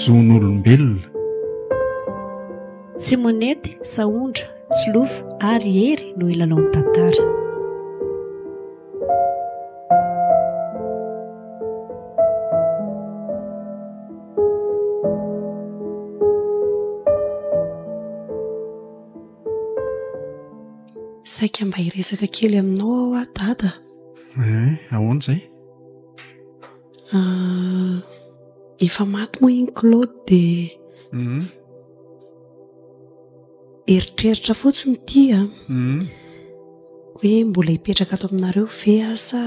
Zon'olombelona. Simonety, Sahondra, Solofo ary Hery no hilalao ny tantara. Saika mba hiresaka kely aminao aho ah dada. Eh, ahoana izay? Ah, efa maty moa iny Claude dia Mhm. eritreritra fotsiny ity a. Mhm. Hoe mbola hipetraka ato aminareo ve aho sa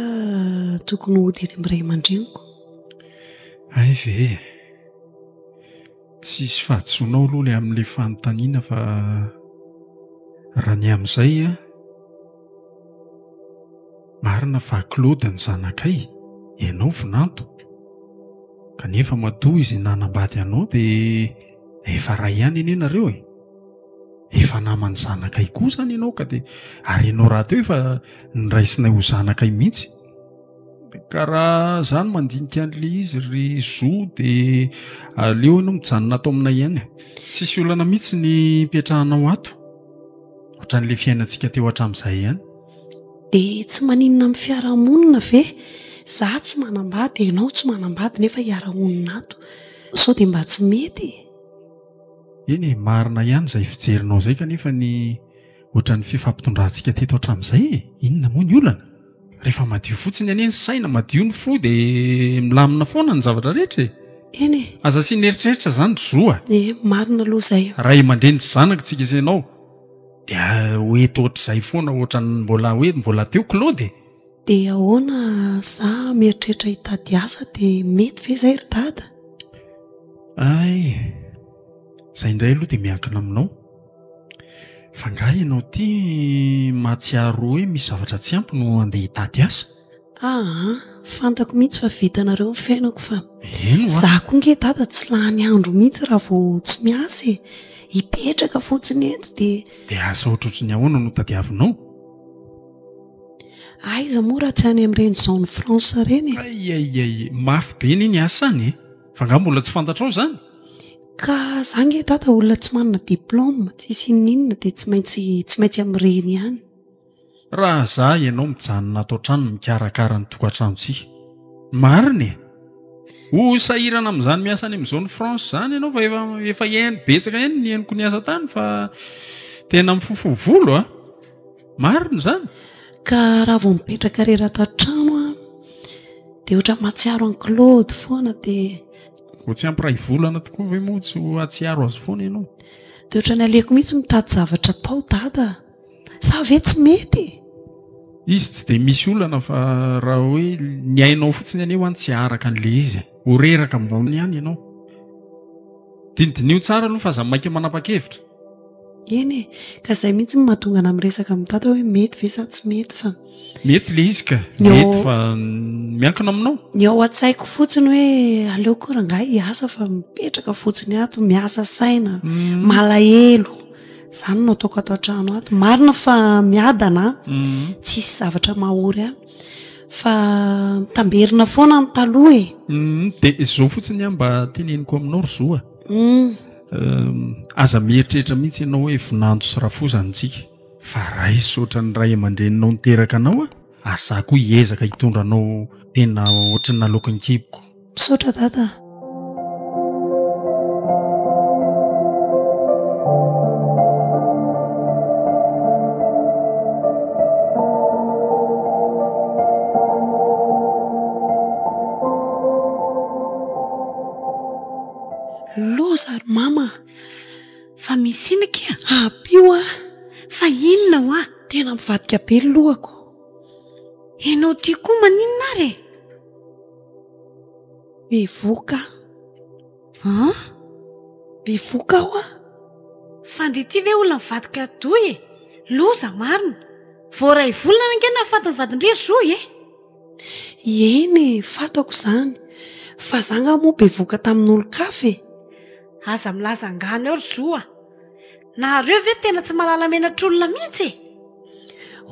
tokony hody any amin'ny ray aman-dreniko? Hay ve e. Tsisy fahadisoanao aloha ilay amin'ilay fanontaniana fa raha ny amin'izay a, marina fa Claude ny zanakay, ianao vinanto, kanefa matoa izy nanambady anao dia efa ray ihany anie nareo e, efa naman'ny zanakay koa izany ianao ka dia ary ianao rahateo efa noraisinay ho zanakay mihitsy. Ka raha za no mandinika an'le izy ry Zo de aleo ianao mijanona ato aminay ihany e. Tsisy olana mihitsy ny hipetrahanao ato. Ohatran'le fiainantsika teo hatramin'izay ihany. De tsy maninona amin'ny fiarahamonina ve? Za tsy manambady, ianao tsy manambady nefa hiara-honina ato. Sao de mba tsy mety e? Eny e, marina ihany izay fijerinao izay kanefa ny ohatran'ny fifampitondrantsika teto hatramin'izay e! Inona moa ny olana? Rehefa madio fotsiny anie ny saina, madio ny fo dia milamina foana ny zavatra rehetra e! Eny e! Aza asiana eritreritra izany ry Zo a! Ie, marina aloha izay. Ray aman-dreny sy zanaka tsika sy ianao dia ho eto ohatr'izay foana ohatran'ny mbola hoe mbola teo Claude e! Dia ahoana za mieritreritra hitady asa dia mety ve izay ry dada? Hay! Izay indray aloha dia miankina aminao. Fa angaha ianao ity mahatsiaro hoe misy zavatra tsy ampy no andeha hitady asa? Aa, fantako mihitsy fa vitanareo ny fiainako fa Eny hoa. za koa nge dada tsy lany andro mihitsy raha vao tsy miasa e. Hipetraka fotsiny eto dia. Dia asa ohatrohatry ny ahoana no tadiavinao? Aiza moa raha tsy any amin'ireny zone franche ireny e. Ay ay ay, mafy be anie ny asa any e. Fa angaha mbola tsy fantatrao izany? Ka za nge dada olona tsy manana diplôme, tsisy inoninona dia tsy maintsy tsy maintsy amin'ireny ihany. Raha za ianao mijanona ato an-trano mikarakara ny tokantranontsika. Marina e! Ho sahirana amin'izany miasa any amin'ny zone franche izany ianao fa efa efa eny betsaka eny ny henoko niasa tany fa tena mifofoa volo a! Marina izany? Ka raha vao mipetraka irery ato an-trano aho dia ohatran'ny mahatsiaro an'i Claude foana dia. Vao tsy ampy iray volana tokoa ve moa tsy ho hahatsiaro azy foana ianao? Dia ohatran'ny aleoko mihitsy mitady zavatra atao dada a! Sa ve tsy mety e? Izy tsy dia misy olana fa raha hoe ny ainao fotsiny anie ho'a tsy haharaka an'ilay izy e! Ho reraka ambony ihany ianao. Dinidiniho tsara aloha fa aza maika manapa-kevitra. Eny e, ka izay mihitsy no mahatonga anà miresaka amin'i Dada hoe mety ve sa tsy mety fa. Mety ilay izy ka, mety fa miankina aminao. Ny ao an-tsaiko fotsiny hoe aleoko rangahy hiasa fa mipetraka fotsiny ato, miasa saina, malahelo. Izany no ataoko ato an-trano ato. Marina fa miadana aho, tsisy zavatra mahory ahy fa mitamberina foana ny taloha e. Dia izao fotsiny aho mba teneniko aminao ry Zo a. Aza mieritreritra mihitsy ianao hoe vinanto sy rafozana isika fa raiso ohatran'ny ray aman-dreninao niteraka anao aho ary za koa hiezaka hitondra anao tena ohatran'ny naloaky ny kiboko. Misaotra dada a. Loza ry mama a! Fa misy inona akia? Ampio aho! Fa inona hoa? Tena mivadika be ny lohako. Ianao ity koa maninona ary e? Bevoka aho. An? Bevoka aho an! Fa ndry ity ve olona mivadika doha e? Loza marina! Vao iray volana ange nahafaty ny vadin-dry ry Zo e! Eny e, fantako izany. Fa za nga moa bevoka tamin'olon-kafa e! Aza milaza angano eo ry Zo a! Nareo ve tena tsy mahalala menatr'olona mihitsy e!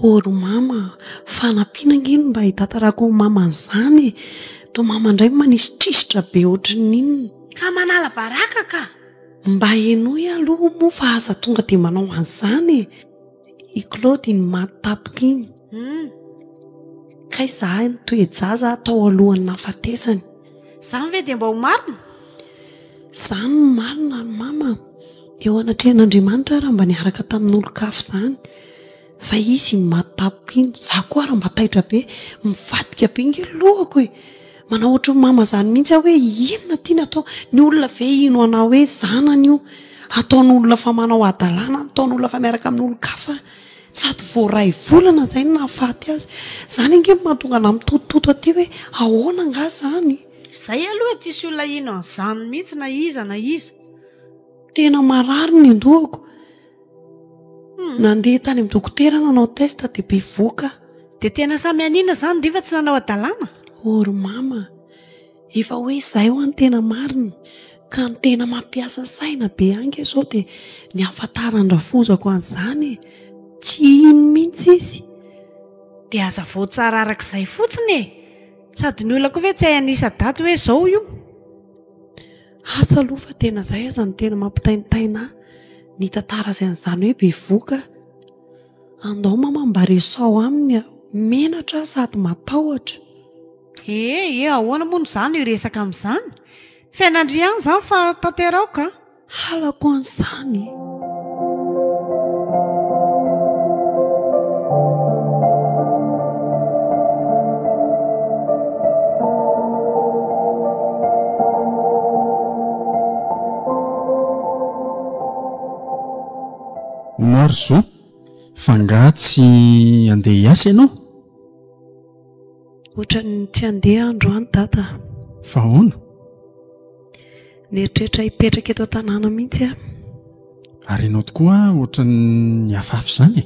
Oh ry mama a! Fanampiana ange no mba hitantarako an'i mama an'izany e! Toa mama indray manisitr'isitra be ohatran'ny inona. Ka manala baraka ka! Mba henoy aloha moa fa aza tonga dia manao an'izany e! I Claude iny maty tampoka iny. Hum. Kay izahay nitoe-jaza tao alohan'ny nahafatesany. Izany ve dia mba ho marina? Izany no marina ry mama. Eo anatrehan'Andriamanitra aho raha mba niaraka tamin'olon-kafa izany. Fa izy iny maty tampoka iny. Izaho koa ary mba taitra be. Mivadika be nge ny lohako e. Manao ohatran'ny mama izany mihitsy aho hoe inona ity natao. Ny olona ve hino anah hoe zanany io. Ataon'olona fa manao hadalana, ataon'olona fa miaraka amin'olon-kafa. Sady vao iray volana izay no nahafaty azy. Izany ange no mahatonga anah mitotototo aty hoe ahoana angaha izany? Izay aloha tsisy olona hino an'izany mihitsy na iza na iza. Tena marary ny an-dohako. Nandeha tany amin'ny dokotera nanao test dia bevohoka aho. Dia tena samy hanina izany ndry fa tsy nanao hadalana? Oh ry mama, efa hoe izay hoa ny tena marina. Ka ny tena mampiasa saina be ahy ange izao dia ny hahafantaran-drafozako an'izany e. Tsy hino mihitsy izy. Dia hazavao tsara araka izay fotsiny e! Sady ny olona koa ve tsy hay hanisa daty hoe izao io? Asa aloha fa tena izay aza no tena mampitaintaina ahy nitantara azy an'izany hoe bevoka. Andao mama mba resaho aminy a! Menatra aho sady matahotra. E e ahoana moa no za no hiresaka amin'izany? Fiainan-dry ihany izany fa tanteraho ka! Halako an'izany. Hono ary Zo, fa angaha tsy handeha hiasa ianao? Ohatran'ny tsy handeha aho androany Dada. Fa ahoana? Nieritreritra hipetraka eto an-tanàna mihitsy aho. Ary ianao tokoa ohatran'ny hafahafa izany e.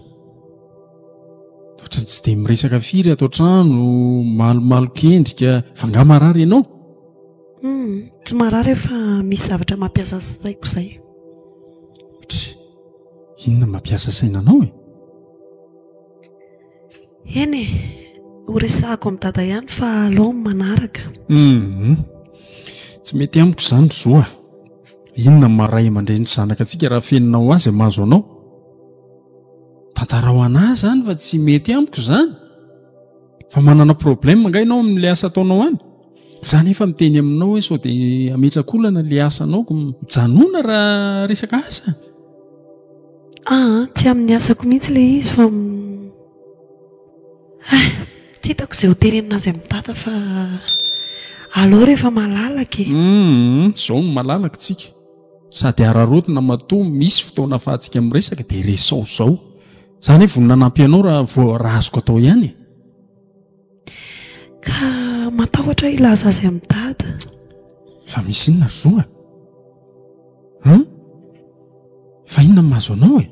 Ohatran'ny tsy dia miresaka firy ato an-trano, malomaloka endrika, fa angaha marary ianao? Hum, tsy marary aho fa misy zavatra mampiasa saiko izay. Tsia, inona mampiasa saina anao e? Eny e, ho resahako amin'i Dada ihany fa aleo amin'ny manaraka. Hum, tsy mety amiko izany ry Zo a. Inona no maha ray aman-dreny sy zanaka antsika raha fenina ho azy mahazo anao? Tantarao an'ahy izany fa tsy mety amiko izany. Fa manana problème angaha ianao amin'ilay asa ataonao any? Za nefa miteny aminao hoe sao dia hametraka olana ilay asanao, mijanona raha resaka asa. Aa, tsy amin'ny asako mihitsy ilay izy fa eh, tsy hitako izay ho tenenina azy amin'i Dada fa aleo rehefa malalaka e. Hum, izao no malalaka tsika. Sady araraotina matoa misy fotoana afahantsika miresaka dia resao izao. Za anie vonona hanampy anao raha vao raha azoko atao ihany e. Ka matahotra aho hilaza azy amin'i Dada. Fa misy inona ry Zo a? Hum? Fa inona no mahazo anao e?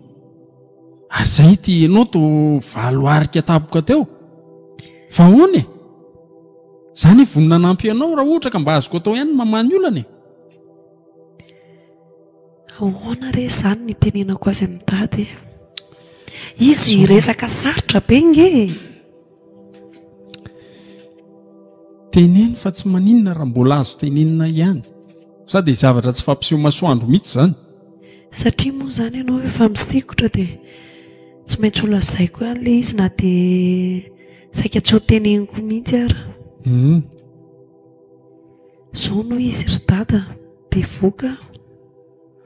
Ary izay ity ianao toa valo arika tampoka teo. Fa ahoana e? Za anie vonona hanampy anao raha ohatra ka mba azoko atao ihany ny mamaha ny olana e. Ahoana re izany ny hitenenako azy amin'i Dada e? Izy resaka sarotra be nge e! Teneno fa tsy maninona raha mbola azo tenenina ihany. Sa dia zavatra tsy fampiseho masoandro mihitsy izany? Satria moa izany ianao efa misikotra dia tsy maintsy ho lazaiko ihany ilay izy na dia saika tsy ho teneniko mihitsy ara. Hum. Izao no izy ry Dada, bevoka aho.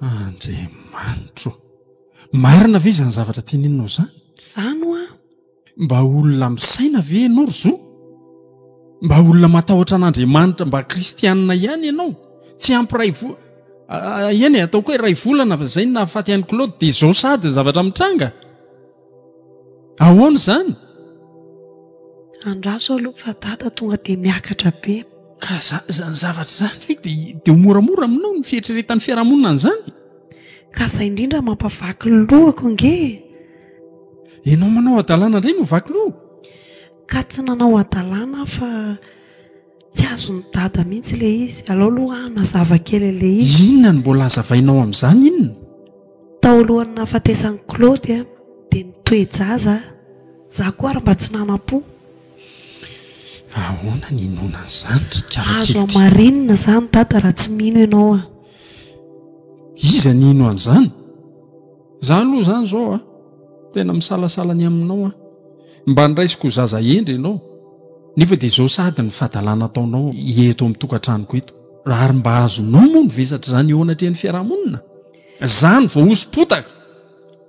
Andriamanitro! Marina ve izany zavatra teneninao izany? Izany hoa. Mba olona misaina ve ianao ry Zo? Mba olona matahotra an'Andriamanitra mba kristianina ihany ianao? Tsy ampy iray vo-, eny e, ataoko hoe iray volana fa izay no nahafaty an'i Claude dia izao sahady ny zavatra mitranga? Ahoana izany? Andraso aloha fa dada tonga dia miakatra be. Ka za, izany zavatra izany ve dia, dia ho moramora aminao ny fieritreretan'ny fiarahamonina an'izany? Ka izay indrindra mampavaky lohako ange e! Ianao manao hadalana indray no vaky loha? Ka tsy nanao hadalana aho fa tsy azon'i dada mihitsy ilay izy. Alao aloha hanazava kely an'ilay izy. Inona no mbola hazavainao amin'izany inona? Tao alohan'ny nahafatesan'i Claude dia nitoe-jaza aho. Izaho koa ary mba tsy nanam-po. Ahoana ny inoana an'izany ry kalakely Azo ty? hamarinina izany dada raha tsy mino ianao a. Iza ny hino an'izany? Za aloha izany izao a, tena misalasala ny aminao aho. Mba niraisiko ho zaza hendry ianao, nefa dia izao sahady ny fahadalana ataonao eto amin'ny tokantranoko eto. Ary mba azonao moa ny vesatr'izany eo anatrehan'ny fiarahamonina? Za no voahoso-potaka.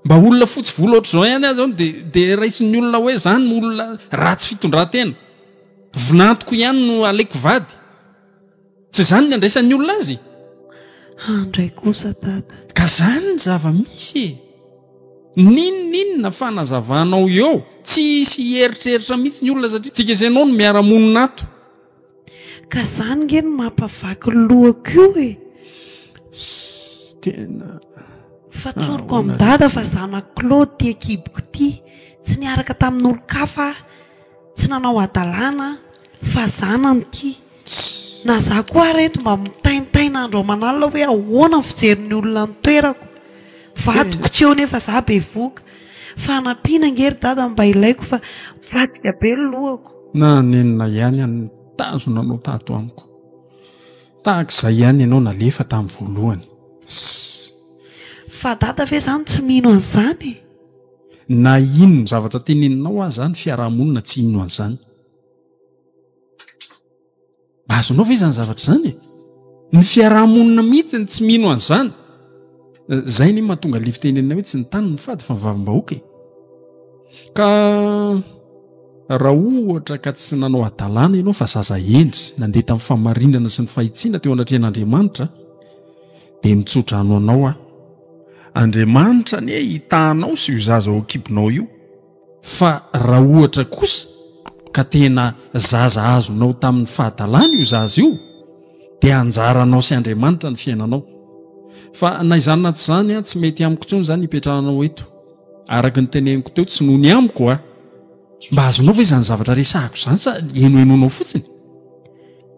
Mba olona fotsy volo ohatr'izao ihany aho izao dia dia raisin'ny olona hoe za no olona ratsy fitondran-tena. Vinantoko ihany no alaiko vady. Tsy izany ny andraisan'ny olona azy? Handray kosa dada. Ka zany ny zava-misy e! N'inon'inona fanazavanao eo, tsy hisy hieritreritra mihitsy ny olona satria tsika sy ianao no miara-monina ato. Ka zany nge no mampavaky ny lohako io e! Sss tena. Fa tsoriko amin'i dada fa zanak'i Claude ity ekiboko ity, tsy niaraka tamin'olon-kafa aho, tsy nanao hadalana aho, fa zanany ity. Na za koa ary eto mba mitaintaina andro aman'alina hoe ahoana ny fijerin'ny olona ny toerako. Vadiko tsy eo nefa za bevohoka. Fanampiana ange ry dada no mba ilaiko fa mivadika be ny lohako. Na nenina ihany aho nitazona anao tato amiko. Tahaka izay ihany ianao nalefa tamin'ny voalohany. Sss. Fa dada ve zany tsy mino an'izany e? Na inona zavatra teneninao aza ny fiarahamonina tsy hino an'izany. Azonao ve izany zavatra izany e? Ny fiarahamonina mihitsy ny tsy mino an'izany. Zay anie mahatonga le fitenenana hoe tsy ny tany no fady fa ny vavim-bahoaka e. Ka raha ohatra ka tsy nanao hadalana ianao fa zaza hendry nandeha tamin'ny fahamarinana sy ny fahitsiana teo anatrehan'Andriamanitra dia mitsodrano anao aho. Andriamanitra anie hitahanao sy io zaza ao an-kibonao io. Fa raha ohatra kosa ka tena zaza azonao tamin'ny fahadalana io zaza io dia anjaranao sy Andriamanitra ny fiainanao. Fa na izany na tsy izany tsy mety amiko intsony izany hipetrahanao eto. Araka ny teneniko teo tsy noho ny amiko a! Mba azonao ve izany zavatra resahako izany sa henohenoanao fotsiny?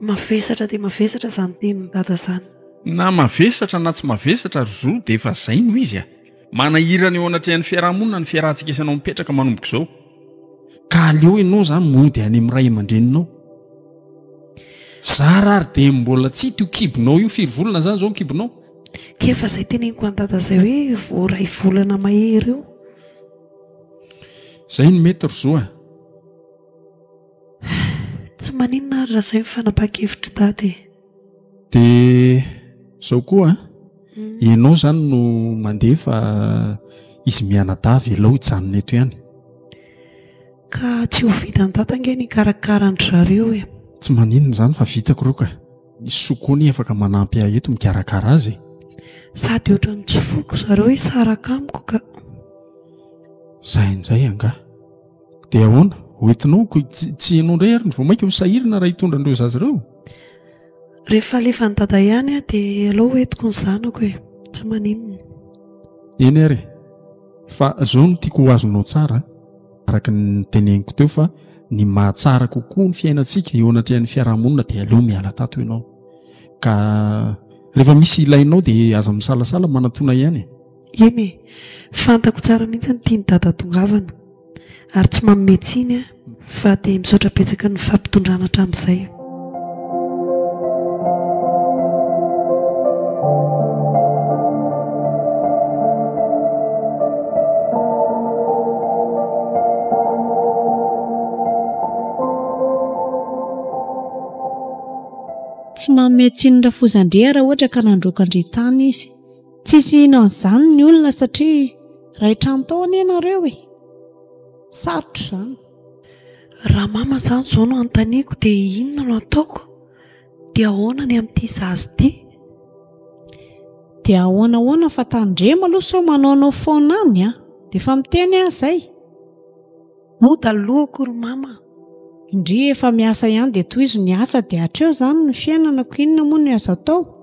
Mavesatra dia mavesatra izany tenin'i Dada izany. Na mavesatra na tsy mavesatra ry zo dia efa izay no izy a! Manahirana eo anatrehan'ny fiarahamonina ny fiarahantsika isanao mipetraka manomboka izao. Ka aleo ianao izany mody any amin'ny ray aman-dreninao. Zara ary dia mbola tsy hita io kibonao io, firy volana izany izao ny kibonao? Ka efa izay teneniko an'i Dada izay hoe vao iray volana mahery eo. Izay no mety ry zo a! Tsy maninona ary raha izay ny fanapahan-kevitr'i Dada e! Dia izao koa an, ianao izany no mandeha fa izy mianadahy avelao hijanona eto ihany. Ka tsy ho vitan'i Dada ange ny hikarakara an-dry zareo e. Tsy maninona izany fa vitako ireo ka. I Soa koa anie afaka manampy ahy eto mikarakara azy e. Sady ohatran'ny tsy foiko zareo hisaraka amiko ka. Izay indray angaha. Dia ahoana? Hoentinao? Ko tsy ianao indray ary no vao mainka ho sahirana raha hitondra an'ireo zaza ireo? Rehefa alefan'i Dada ihany aho dia aleo hoentiko ny zanako e. Tsy maninona. Eny ary e. Fa izao no tiako ho azonao tsara, araka ny noteneniko teo fa ny mahatsara kokoa ny fiainantsika eo anatrehan'ny fiarahamonina dia aleo miala tato ianao. Ka rehefa misy ilainao dia aza misalasala manatona ihany e. Eny e. Fantako tsara mihitsy ny tian'i Dada tongavana. Ary tsy manome tsiny aho fa dia misaotra betsaka ny fampitondrana hatramin'izay. Tsy manome tsiny ny rafozan-dry raha ohatra ka nandroaka an-dry tany izy. Tsisy hino an'izany ny olona satria ray trano tao anie nareo e! Sarotra izany. Raha mama izany izao no anontaniako dia inona no ataoko? Dia ahoana ny amin'ity zaza ity? Dia ahoana ahoana fa tandremo aloha sao manaonao foana any an! Dia efa miteny aho izay. Mody lohako ry mama a! Ndry efa miasa ihany dia tohizo ny asa dia hatreo izany ny fiainana ko inona moa no azo atao?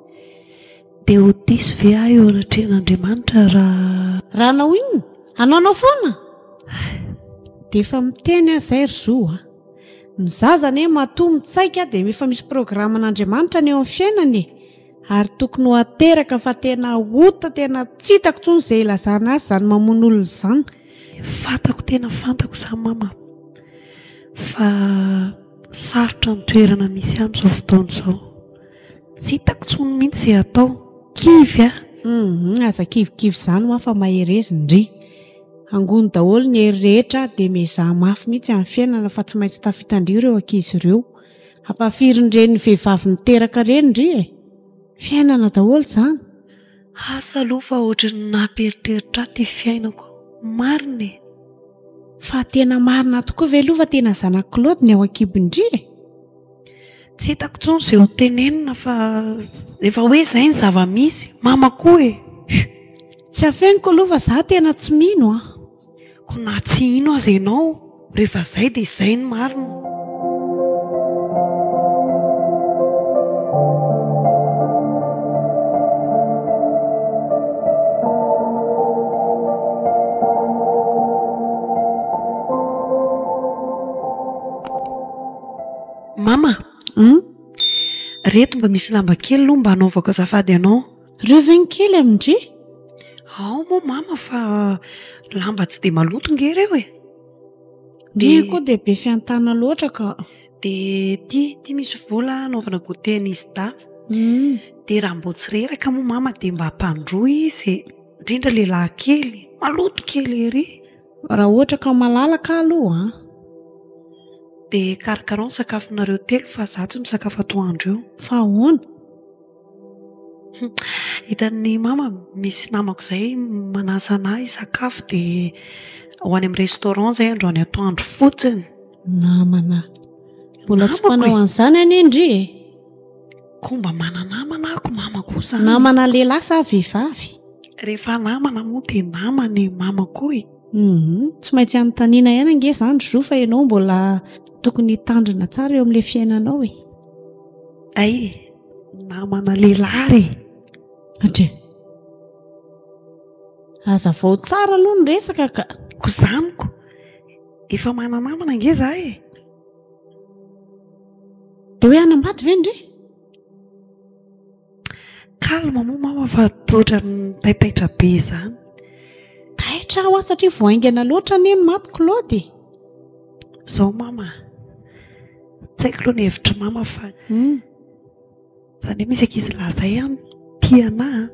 Dia ho diso ve aho eo anatrehan'Andriamanitra raha. Raha hanao inona? Hanaonao foana? Dia efa miteny aho izay ry zo a! Ny zaza anie matoa mitsaika dia efa misy programan'Andriamanitra ny eo amin'ny fiainany e! Ary tokony ho ateraka fa tena ota tena tsy hitako intsony izay ilazana azy izany mamono olona izany. Fantako tena fantako izany mama fa. Sarotra ny toerana misy ahy amin'izao fotoana izao. Tsy hitako intsony mihitsy izay atao. Kivy aho. Hum, aza kivikivy izany hoa fa mahereza ndry. Angony daholo ny hery rehetra dia miezaha mafy mihitsy amin'ny fiainana fa tsy maintsy tafita-ndry ireo ankizy ireo. Ampahafirin'ireny vehivavy niteraka ireny ndry e! Fiainana daholo izany. Asa aloha fa ohatran'ny nampieritreritra ahy ity fiainako. Marina e! Fa tena marina tokoa ve aloha fa tena zanak'i Claude ny ao an-kibon-dry e? Tsy hitako intsony izay ho tenenina fa efa hoe izay ny zava-misy. Mama koa e! Tsy afeniko aloha fa za tena tsy mino an! Ko na tsy hino aza ianao, rehefa izay dia izay ny marina. Mama, Hum? Reto mba misy lamba kely aloha mba hanaovako azafady anao. Reo ve ny kely amin-dry? Ao moa mama fa lamba tsy dia maloto nge ireo e. Ndry koa dia be fiantana loatra ka. Dia ity, ity misy vola hanaovana goûter an'izy dahy. Dia raha mbô tsy reraka moa mama dia mba ampandroy izy e. Indrindra lehilahy kely, maloto kely ery. Raha ohatra ka malalaka aloha an. Dia karakarao ny sakafonareo telo fa za tsy misakafo atoandro eo. Fa ahoana? Hitan'ny mama misy namako izay manasa anah hisakafo dia ho any amin'ny restaurant izay androany atoandro fotsiny. Namana. Mbola tsy mpanao an'izany anie ndry e. Koa mba mana-namana ako mama koa izany. Namana lehilahy sa vehivavy? Rehefa namana moa dia namana e mama koa e. Hum, tsy maintsy anontaniana ihany ange izany ry Zo fa ianao mbola tokony hitandrina tsara eo amin'ilay fiainanao e. Hay, namana lehilahy re. Ndry. Hazavao tsara aloha ny resaka ka. Ko izany ko. Efa mana-namana ange za e. Dia hoe hanambady ve ndry? Calme moa mama fa toa ohatran'ny taitaitra be izany. Taitra aho satria vao haingana loatra anie ny maty Claude e. Izao mama, tsy haiko aloha ny hevitr'i mama fa izany hoe misy ankizy lahy izay an, tia anà an,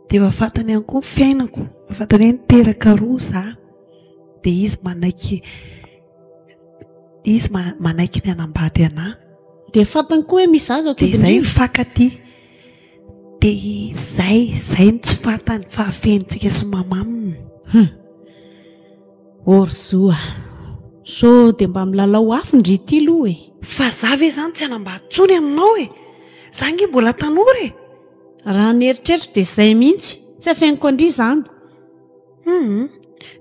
dia efa fantany ihany koa ny fiainako, efa fantany hoe niteraka roa za, dia izy manaiky izy manaiky ny hanambady anà. Dia fantany koa hoe misy zaza ao Dia izay mifankatia. Dia izay, izay no tsy fantany fa afenintsika sy mama aminy. Hum. Ô ry Zo a! Sao dia mba milalao afo ndry ity aloha e! Fa za ve izany tsy hanambady intsony aminao e! Za ange mbola tanora e! Raha ny eritreritro dia izay mihitsy. Tsy afeniko an-dry izany. Humm,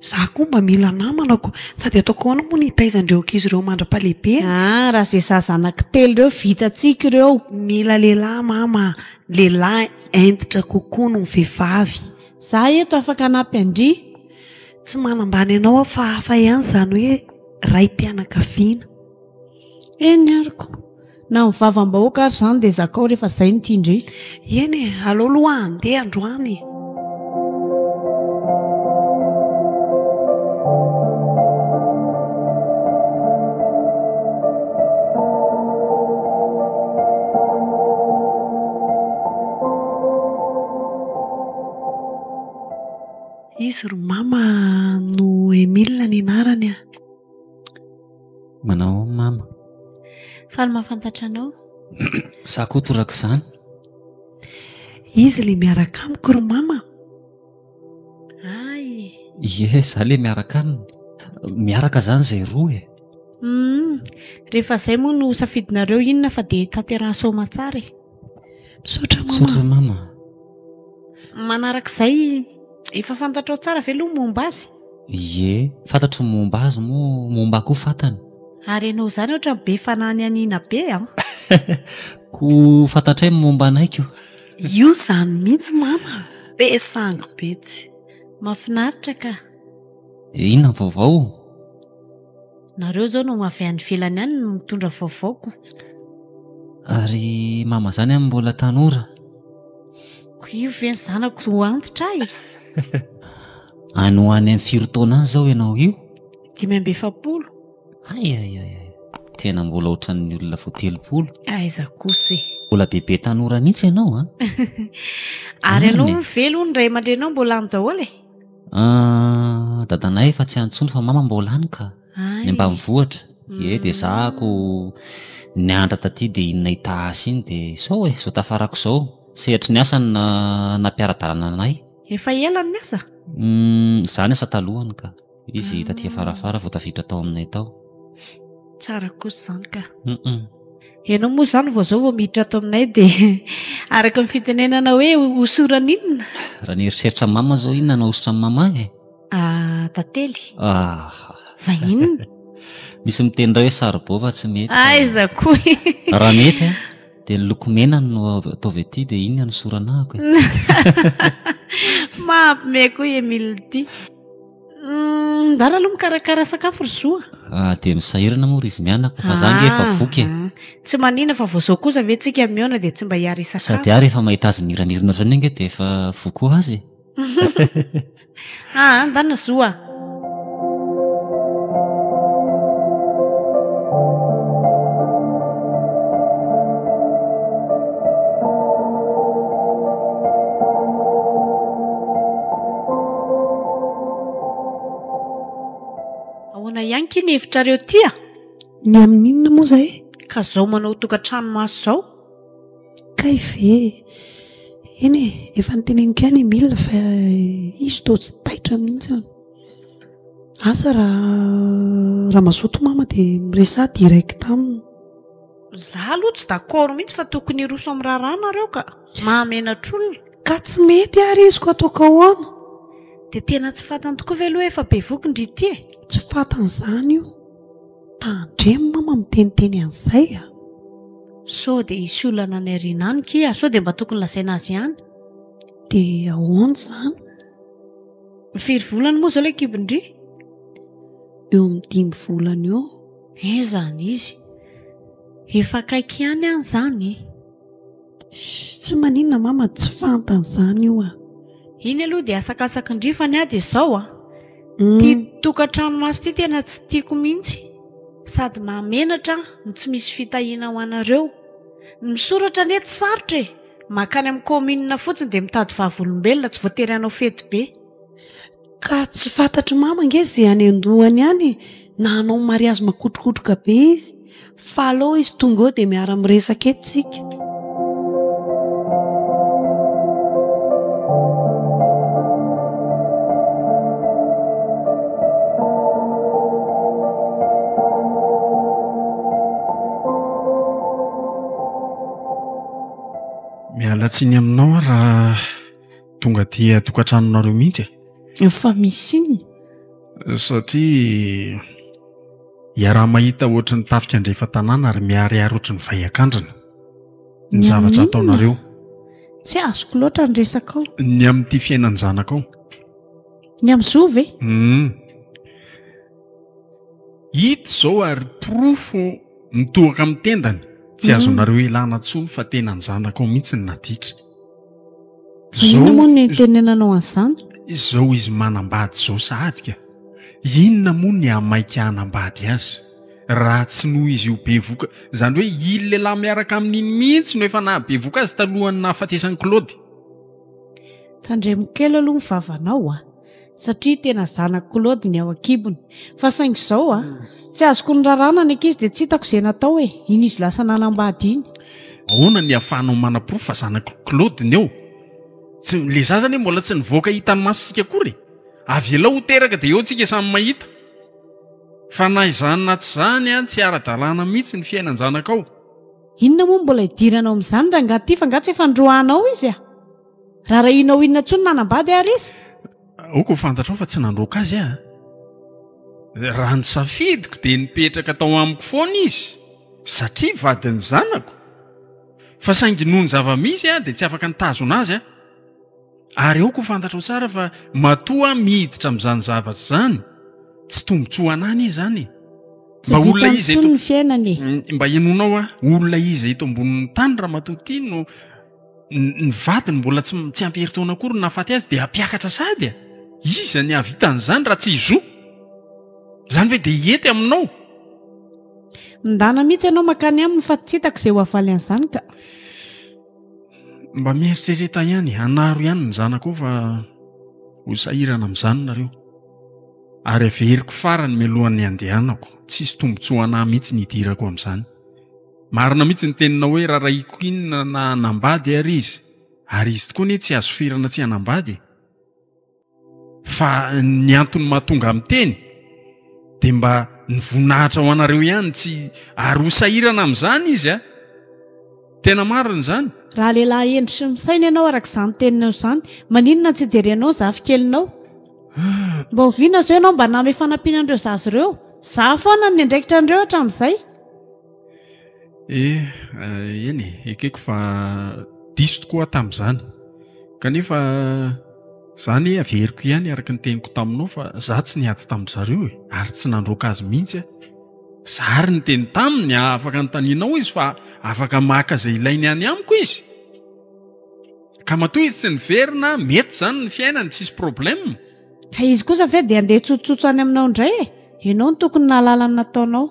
za koa mba mila namana ko, sady ataoko ahoana moa ny hitaiza an'ireo ankizy ireo mandra-pahalehibeany? Ah, raha izay zaza anankitelo ireo vitantsika ireo. Mila lehilahy mama a, lehilahy hentitra kokoa noho ny vehivavy. Za eto afaka hanampy an-dry. Tsy manambany anao aho fa hafa ihany izany hoe raim-pianakaviana. Eny ary ko. Na ny vavam-bahoaka ary izany dia zakao rehefa izay no tian-dry. Eny e, aleo aloha handeha androany e. Izy ry mama no Emile ny anarany a. Manao ahoana mama? Faly mahafantatra anao. Za koa torak'izany. Izy le miaraka amiko ry mama. Ay. Ie, za le miaraka aminy. Miaraka zany zay roa e. Hum, rehefa zay moa no safidinareo inona fa dia tanterahan soamantsara e. Misaotra mama. Misaotra mama. Manarak'izay, efa fantatrao tsara ve aloha ny momba azy? Ie, fantatro ny momba azy moa momba ahy koa fantany. Ary ianao izany ohatran'ny be fananihaniana be an! Koa fantatray ny momba anay ko! Io izany mihitsy mama, be sangy be tsy. Mahafinaritra ka! Dia inona ny vaovao? Nareo izao no avy any ivelany any no mitondra vaovao ko! Ary mama izany an mbola tanora? Ko io ve ny zanako ho antitra e? Any ho any amin'ny firy taona any izao ianao io? 45. Hay hay hay hay. Tena mbola ohatran'ny olona vao 30. Aiza kosa e. Mbola bebe tanora mihitsy ianao an. Ary ianao moa velona ny ray aman-dreninao mbola any daholo e? Ah, dadanay efa tsy any intsony fa mama mbola any ka. Ny ambanivohitra. Ie, dia za ko nianatra taty dia iny nahita asa iny dia izao e, izao tafarako izao. Sehatry ny asa no nampiara-dalana anay. Efa ela ny asa? Za niasa talohany ka. Izy taty afarafara vao tafiditra tao aminay tao. Tsara kosa izany ka. Ianao moa izany vao izao vao miditra ato aminay dia araka ny fitenenana hoe hosorana inona? Raha ny eritreritra mama izao inona no ahosotra amin'i mama e? Ah, tantely. Ah. Fa inona? Misy miteny indray hoe saribao fa tsy mety. Aiza koa e. Raha mety a, dia ny loko mena no ataovy aty dia iny no anosorana ahako e. Mampime koa i Emile ity. Ndana aloha mikarakara sakafo ry Zo a. Ah, dia misahirana moa ry izy mianaka fa za nge efa voky e. Ah, tsy manina fa vao zao kosa ve tsika mihaona dia tsy mba hiara hisakafo. Sady aho rehefa mahita azy miramirana ohatran'iny ange dia efa voky ho azy e. Ah, ndana Zo a. Ahoana ihany ky ny hevitrareo ty a? Ny amin'inona moa izay? Ka zao manao tokantrano maso zao? Kay ve? Eny e, efa noteneniko ihany Emile fa izy toa tsy taitra mihitsy. Asa raha raha mazoto mama dia miresaha direct aminy. Za aloha tsy d'accord mihitsy fa tokony hiroso amin'ny raharaha nareo ka. Mahamenatr'olona. Ka tsy mety ary izy ko ataoko ahoana? Dia tena tsy fantany tokoa ve aloha efa bevoky ndry ity e? Tsy fantany izany io. Tandremo mama miteniteny an'izay a! Sao dia hisy olana any aoriana any kia, sao dia mba tokony lazaina azy ihany. Dia ahoana izany? Firy volana moa izao ilay kibon-dry? Eo amin'ny dimy volana eo. Aiza any izy? Efa akaiky ihany any izany e! Shh, tsy maninona mama, tsy fantany izany io a! Iny aloha dia asakasakin-dry fa ny ahy dia izao a! Ity tokantrano maso ity tena tsy tiako mihitsy. Sady mahamenatra no tsy misy fitahiana ho anareo. Ny misoratra anie tsy sarotra e! Mankany amin'ny commune fotsiny dia mitady vavolombelona, tsy voatery hanao fety be. Ka tsy fantatr'i mama ange ze any an-dohany any e, na hanao mariazy makotrokotroka be izy, fa aleo izy tonga eo dia miara-miresaka eto tsika. Miala tsiny aminao aho raha tonga aty an-tokantranonareo mihitsy e. Fa misy inona? Satria iaraha-mahita ohatry ny tafika andrefan-tanàna ary miharihary ohatry ny vay an-kandrina ny zavatra ataonareo. Tsy azoko loatra ny resakao. Ny amin'ity fiainan-janakao. Ny amin'ny zo ve? Hum. Ito izao ary porofo mitohaka amin'ny tendany, tsy azonareo ilana intsony fa tena ny zanakao mihitsy no naditra. Inona moa no itenenanao an'izany? Izao izy manambady izao sahady ka! Inona moa ny hamaika hanambady azy raha tsy noho izy io bevoka, izany hoe ily lehilahy miaraka aminy iny mihitsy no efa nahabevoka azy talohan'ny nahafatesan'i Claude. Tandremo kely aloha ny vavanao a! Satria tena zanak'i Claude ny ao an-kibony. Fa saingy izao a! Tsy azoko norarana ny ankizy dia tsy hitako izay natao e! Iny izy lasa nanambady iny. Ahoana ny ahafahanao manaporofo fa zanak'i Claude ny ao? Tsy, le zaza anie mbola tsy nivoaka hitan'ny masontsika akory e! Avelao ho teraka dia eo tsika samy mahita. Fa na izany na tsy izany an, tsy ara-dalàna mihitsy ny fiainan-janakao. Inona moa no mbola idiranao amin'izany rangahy ity fa angaha tsy efa noroahanao izy a! Rarahianao inona intsony nanambady ary izy? Aoka ho fantatrao fa tsy nandroaka azy aho. Raha ny safidiko dia nipetraka tao amiko foana izy satria vadin'ny zanako. Fa saingy noho ny zava-misy dia tsy afaka nitazona azy aho. Ary aoka ho fantatrao tsara fa matoa aho miditra amin'izany zavatra izany, tsy tombontsoa an'ahy anie izany e. Tsy Mba olona vitany iza intsony eto ny fiainana e. Mba henoinao aho, olona iza eto ambonin'ny tany ramatoa ity no Ny vadiny mbola tsy tsy ampy herintaona akory no nahafaty azy dia hampiakatra sahady a! Iza ny hahavita an'izany raha tsy i Zo? Izany ve dia hety aminao? Ndana mihitsy ianao mankany aminy fa tsy hitako izay ho havaly an'izany ka. Mba mieritrereta ihany, anaro ihany ny zanakao fa ho sahirana amin'izany nareo. Ary averiko farany mialohan'ny handehanako, tsisy tombontsoa anah mihitsy ny hidirako amin'izany. Marina mihitsy ny teninao hoe rarahiko inona na hanambady ary izy, ary izy tokoa anie tsy azo ferana tsy hanambady e. Fa ny antony mahatonga ahy miteny dia mba ny voninahitra ho anareo ihany tsy ary ho sahirana amin'izany izy a! Tena marina izany. Raha lehilahy hendry sy misaina ianao araka izany teninao izany, maninona no tsy jerenao ny zafikelinao? Mba oviana izao ianao mba nanome fanampiana an'ireo zaza ireo? Za foana no niandraikitra an'ireo hatramin'izay. Eh, eny e, ekeko fa diso tokoa aho tamin'izany. Kanefa izany averiko ihany araka ny teniko taminao fa za tsy niady tamin-dry zareo e, ary tsy nandroaka azy mihitsy aho. Za ary niteny taminy, afaka anontanianao izy fa afaka maka izay ilainy any amiko izy. Ka matoa izy tsy niverina, mety izany ny fiainany, tsisy problème. Ka izy kosa ve dia handeha hitsotsotso any aminao indray e? Ianao no tokony nahalala ny nataonao.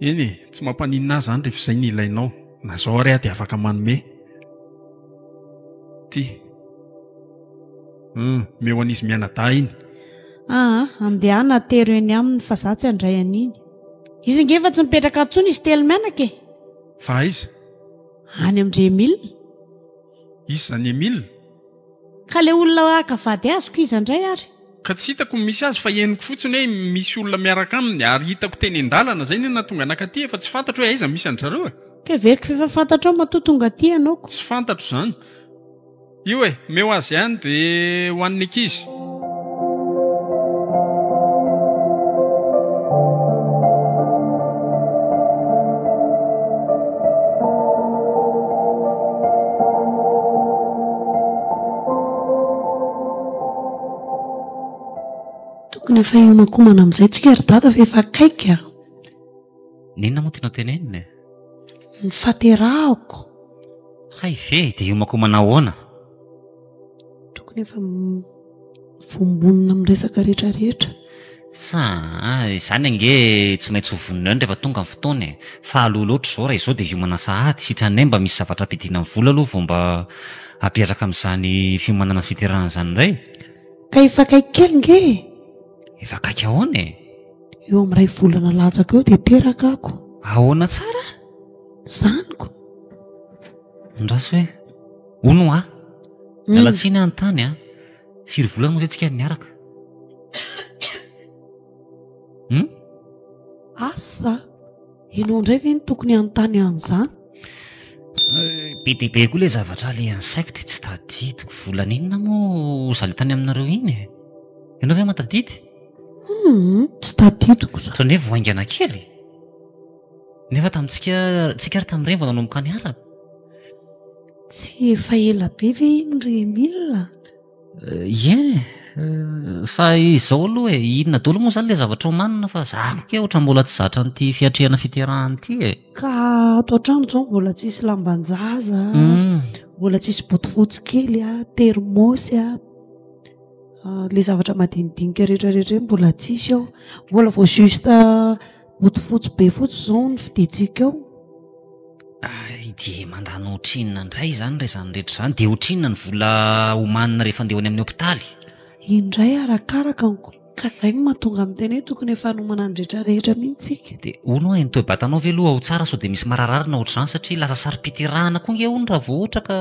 Eny e, tsy mampaninona ahy izany rehefa izay ny ilainao. Na izao ary aho dia afaka manome. Ty. Hum, omeo an'izy mianadahy iny. Aa, andehana atero eny aminy fa za tsy handray an'iny. Izy ange efa tsy mipetraka intsony izy telo mianaka e. Fa aiza? Any amin-dry Emile. Iza izany Emile? Ka le olona haka vady azoko iza indray ary? Ka tsy hitako ny misy azy fa henoko fotsiny hoe misy olona miaraka aminy ary hitako teny an-dalana, zay no nahatonga anakaty e, fa tsy fantatro hoe aiza misy an-dry zareo e. Ka heveriko f'efa fantatrao matoa tonga aty ianao ko. Tsy fantatro izany. Io e, omeo azy ihany dia ho an'ny ankizy. Tokony efa hiomankomana amin'izay tsika ry dada fa efa akaiky a! N'inona moa tianao tenenina e? Ny fahaterahako. Hay ve e, dia hiomankomana ahoana? Tokony efa vombonina amin'ny resaka rehetra rehetra. Sa izany ange tsy maintsy ho vonona eo rehefa tonga ny fotoana e! Fa aloha loatra izao raha izao dia hiomana sahady, sitranay mba misy zavatra ampidina ny vola aloha vao mba hapetraka amin'izany fiomanana ny fiterahana izany indray. Ka efa akaiky kely nge e! Efa akaiky ahoana e? Eo amin'ny iray volana latsaka eo dia teraka ako. Ahoana tsara? Izany ko! Andraso hoe, hono hoa? Miala tsiny aho anontany an! Firy volana moa izay tsika niaraka? Hum? Asa! Ianao indray ve no tokony hanontany an'izany? Be dia be koa ilay zavatra alehan'ny saiko dia tsy tadidiko. Volana inona moa za ilay tany aminareo iny e? Ianao ve mahatadidy? Hum, tsy tadidiko za. Ohatran'ny hoe vao haingana kely e! Nefa tamintsika, tsika ary tamin'ireny vao nanomboka niaraka. Tsy efa ela be ve iny ry Emile? Eny e! Fa izao aloha e, inona daholo moa izany ilay zavatra omanina fa za koa kay ohatran'ny mbola tsy zatra an'ity fiatrehana fiterahana ity e! Ka ato an-trano izao mbola tsisy lamban-jaza, mbola tsisy bodofotsy kely a, termosy a, ilay zavatra madinidinika rehetra rehetra ireny mbola tsisy ao, mbola vao juste bodofotsy be fotsy izao no fidintsika ao. Ay, dia mandany ohatrinona indray izany raha izany rehetra izany? Dia ohatrinona ny vola omanina rehefa handeha ho any amin'ny hopitaly? Indray arakaraka ny ko- ka izay no mahatonga miteny hoe tokony efa hanomana ny rehetra rehetra mihitsy isika. Dia hono hoa, ny toe-batanao ve aloha ao tsara sao dia misy mararirary na ohatr'izany satria lasa saro-piterahana koa ange hono raha vao ohatra ka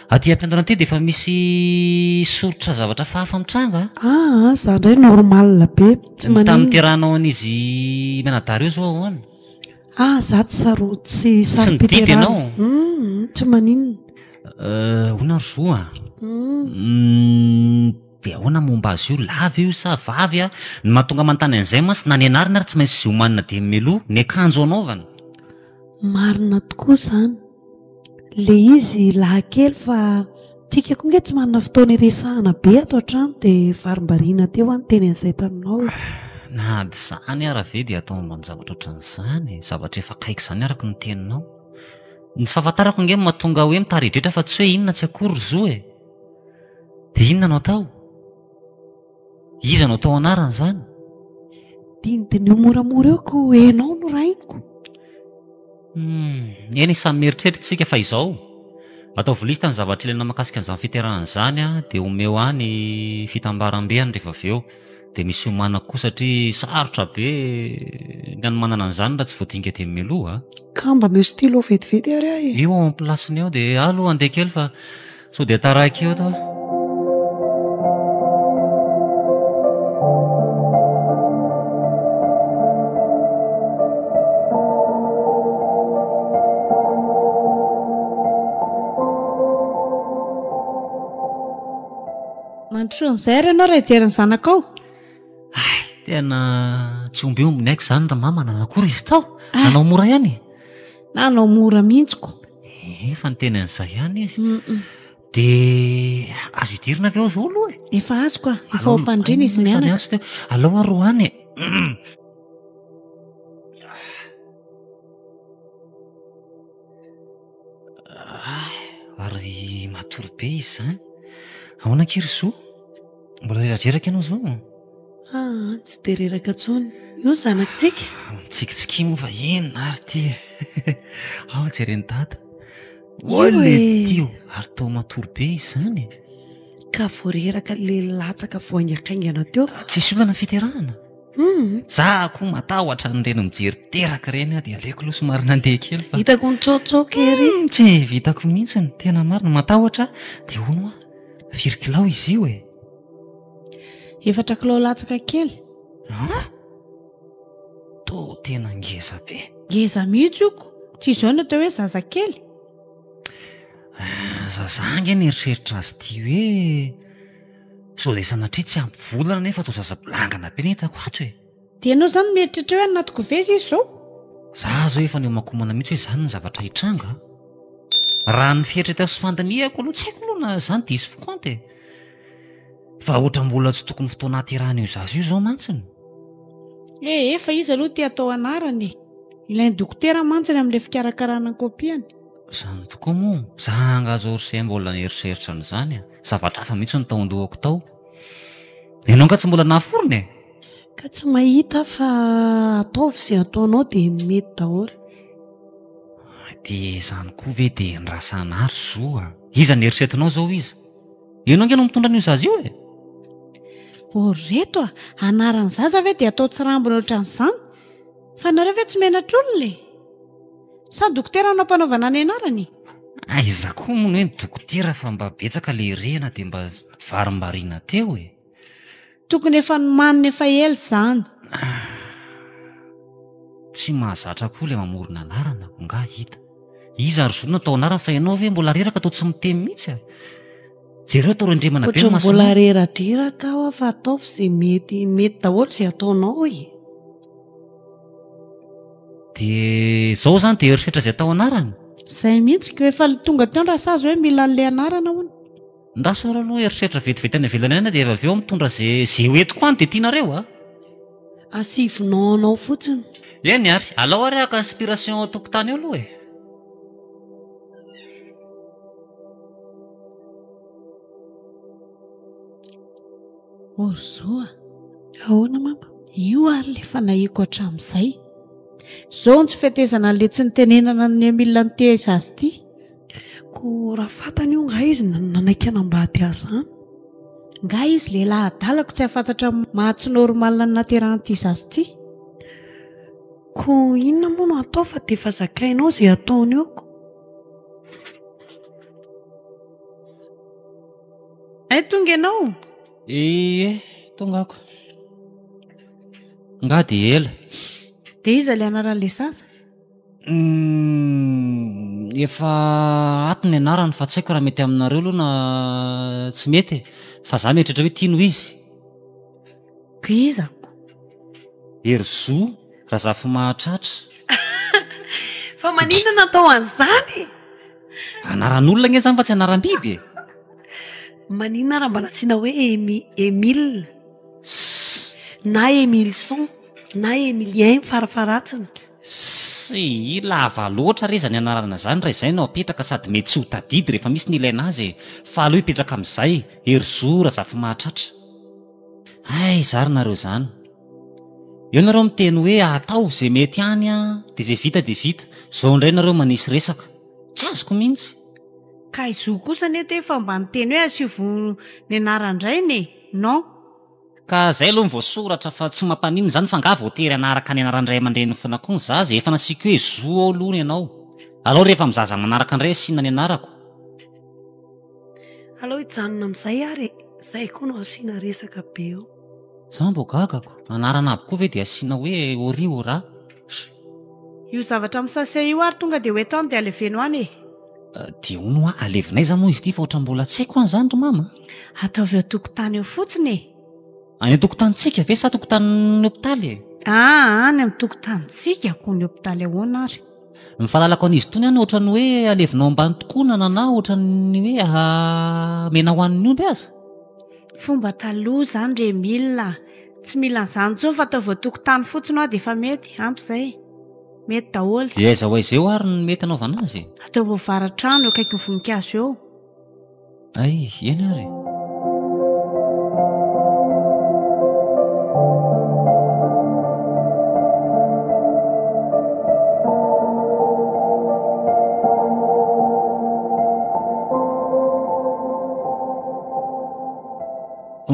aty am-piandohana aty dia efa misy soritra zavatra hafahafa mitranga a! Aa, za indray normal be, tsy Ny maninona. tamin'ny niterahanao an'izy mianadahy ireo izao ahoana? Ah, za tsy saro, tsy Tsy nididy saro-piterahana. ianao? Hum, tsy maninona. Euh, hono ry zo a. Hum. Hum, dia ahoana momba azy io, lava io sa vavy a? Ny mahatonga manontany an'izay mantsy, na ny anarana ary tsy maintsy omanina dia mialoha, ny akanjo anaovana. Marina tokoa izany. Le izy lahy kely fa tsika koa nge tsy manana fotoana iresahana be ato an-trano dia varimbariana teo aho niteny an'izay taminao e. Na ady izany ara ve dia atao ambany zavatra ohatran'izany e? Zavatra efa akaiky izany araka ny teninao. Ny tsy fahafantarako ange no mahatonga hoe mitaredretra fa tsy hoe inona tsy akory ry zo e! Dia inona no atao? Iza no atao anarana izany? Dinidiniho moramora eo ko enao no rainiko. Humm, eny e, samy mieritreritra isika fa izao, ataovy liste ny zavatra ilaina mahakasika an'izany fiterahana izany an, dia omeo ahy ny fitambaram-be any rehefa avy eo, dia misy hiomanako koa satria sarotra be ny hanomanana an'izany raha tsy voadinika dieny mialoha a. Ka mba omeo stylo vetivety ary aho e. Io ao am-pilasiny ao, dia aho aloha handeha kely fa Sao dia taraiky eo to. Mandrosoa amin'izay ary ianao raha hijery ny zanakao. Hay, tena tsy ombiomby ny aiko izany ry mama, nanakory izy tao? Nanao mora ihany e? Nanao mora mihitsy ko. Efa niteny an'izay ihany izy. Dia azo idirina ve ao izao aloha e? Efa azoko a, efa ao am-pandriana izy mianaka. Alao ary ho any e. Ary matory be izy izany. Ahoana akia ry Zo? Mbola reradreraka ianao izao? Aa, tsy dia reraka intsony. Io ny zanakitsika. Mitsikitsikia moa fa inona ary ity e. Ao jeren'i Dada. Oa le ty o! Ary toa matory be izy izany e. Ka vao reraka le latsaka vao haingankaingana teo. Tsisy olana ny fiterahana? Hum. Za koa matahotra an'ireny mijery teraka ireny aho dia aleoko aloha somary nandeha kely fa. Hitako nitsaotsaoka ery. Hum, tsy vitako mihitsy ny tena marina, matahotra aho. Dia hono hoa, firy kilao izy io e? Efatra kilao latsaka kely. An? Toa tena ngeza be. Ngeza mihitsy io ko. Tsy izao no atao hoe zazakely. Ah, za ange nieritreritra azy ity hoe sao dia sanatria tsy ampy volana nefa toa zaza bolangana be ny hitako ato e. Dia ianao izany mieritreritra hoe any anaty koveza izy izao? Za zao efa niomankomana mihitsy hoe izany ny zavatra hitranga. Raha ny fieritreretako sy fandinihako aloha tsy haiko aloha na izany diso fikaonty e. Fa ohatra mbola tsy tokony fotoana haterahana io zaza io izao mantsiny. Eh eh, fa iza aloha ty atao anarana e? Ilain'ny dokotera mantsiny amin'ilay fikarakarana ny kopiany. Izany tokoa moa? Za angaha zao ry se mbola nieritreritra an'izany a! Zavatra hafa mihitsy no tao an-dohako tao. Ianao angaha tsy mbola nahaforona e? Ka tsy mahita aho fa ataovy izay ataonao dia mety daholo. Dia izany koa ve dia andrasana ary zo a! Iza no eritreretinao izao iza? Ianao ange no mitondra an'io zaza io e! Ô ry reto a! Anaran'ny zaza ve dia atao tsirambina ohatran'izany? Fa nareo ve tsy menatr'olona e? Sa dokotera no ampanaovana ny anarany e? Aiza koa moa ny hoe ny dokotera fa mba betsaka le rehana dia mba varimbariana teo e! Tokony efa nomanina efa ela izany. Tsy mahazatra koa ilay mamorona anarana nga hita. Iza ary zo no natao anarana fa ianao ve mbola reraka toa tsy miteny mihitsy a! Jereo atao rendremana be ny Ohatran'ny masonao. mbola reradreraka aho fa ataovy izay mety, mety daholo izay ataonao e! Dia izao izany dia herisetra izay atao anarana? Izay mihitsy ko, efa tonga teo ny rasazy hoe mila an'ilay anarana hono. Ndraso ary aloha eritreritra vetivety any ivelany any dia avy eo mitondra ze ze ho entiko any dia tianareo a! Asivonao anao fotsiny. Eny ary, alao ary haka inspiration ao an-tokotany eo aloha e! O ry zo a! Ahoana mama? Io ary ilay fanahiako hatramin'izay. Izao ny tsy fetezana an'ilay tsy nitenenana an'i Emile nitaiza azy ity. Ko raha fantany io nga izy nanaiky hanambady azy zany? Nga izy lehilahy adala ko tsy hahafantatra maha tsy normal ny naterahan'ity zaza ity? Ko inona moa no atao fa dia efa zakainao izay ataony eo ko. Hay tonga ianao? Ie, tonga ako. Nga dia ela. Dia iza ilay anaran'ilay zaza? Humm, efa ato ny anarany fa tsy haiko raha mety aminareo aloha na tsy mety e! Fa za mieritreritra hoe ty no izy. Ko iza ko? Herizo Razafimahatratra. Fa maninona natao an'izany e? Anaran'olona ange izany fa tsy anaram-biby e! Maninona raha mba nasiana hoe Emi- Emile na Emilson na Emilien farafaharatsiny. Sii, lava loatra re izany anarana izany raha izay no apetraka sady mety tsy ho tadidy rehefa misy ny ilaina azy e! Fa aleo hipetraka amin'izay, Herizo Razafimahatratra. Aiza ary nareo izany? Eo nareo miteny hoe ataovy izay mety any an, dia izay vita dia vita. Izao indray nareo manisy resaka. Tsy azoko mihitsy. Ka i Zo kosa anie to efa mba niteny hoe asivo ny anaran-drainy e! Non. Ka zay aloha ny voasoratra fa tsy mampaninona izany fa angaha voatery hanaraka ny anaran-dray aman-dreniny foana koa ny zaza e! Efa nasiako hoe Zo ao aloha ny anao. Alao rehefa mizaza manaraka indray asiana ny anarako. Alao hijanona amin'izay ary e! Zay koa no asiana resaka be eo. Za mbo gagako, anarana aby koa ve dia asiana hoe Ori Ora? Io zavatra amin'ny sachet io ary tonga dia ho eto any dia aleveno any e! Dia hono hoa alevina aiza moa izy ity fa ohatran'ny mbola tsy haiko an izany ry mama a! Ataovy eo an-tokotany eo fotsiny e! Any an-tokotanintsika ve sa tokotanin'ny hopitaly e? Aa any amin'ny tokotanintsika ko ny hopitaly ahoana ary? Ny fahalalako an'izy itony any ohatran'ny hoe alevinao ambany tokonana na ohatran'ny hoe amena ho an'ny omby aza. Fomba taloha izany ry Emile a! Tsy mila an'izany intsony fa ataovy eo an-tokotany fotsiny hoa dia efa mety, ampy izay. Mety daholo. Dia aiza ho aiza eo ary no mety anaovana azy e? Ataovy eo avara-trano, eo akaikin'ny voninkazo eo. Hay, eny ary e.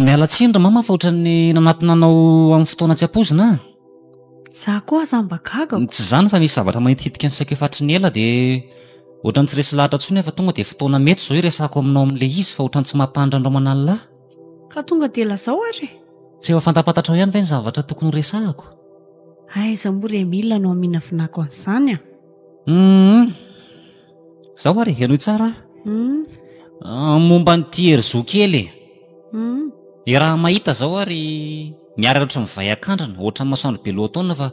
Miala tsiny ry mama fa ohatran'ny nanatona anao amin'ny fotoana tsy ampoizina aho. Za koa aza mba gaga ko. Tsy izany fa misy zavatra manitikitika ny saiko efa hatry ny ela dia ohatran'ny tsy resy lahatra intsony aho fa tonga dia fotoana mety izao hiresahako aminao amin'ilay izy fa ohatran'ny tsy mampandry andro aman'alina ahy. Ka tonga dia lazao ary e. Tsy efa fantapantatrao ihany ve ny zavatra tokony horesahako? Aiza moa ry Emile no haminavinako an'izany a! Hum. Zao ary e, henoy tsara aho. Hum. Momba an'ity Herizo kely e. Hum. E raha mahita zao ary miaraka ohatran'ny vay akandrana, ohatran'ny masoandro be lohataona fa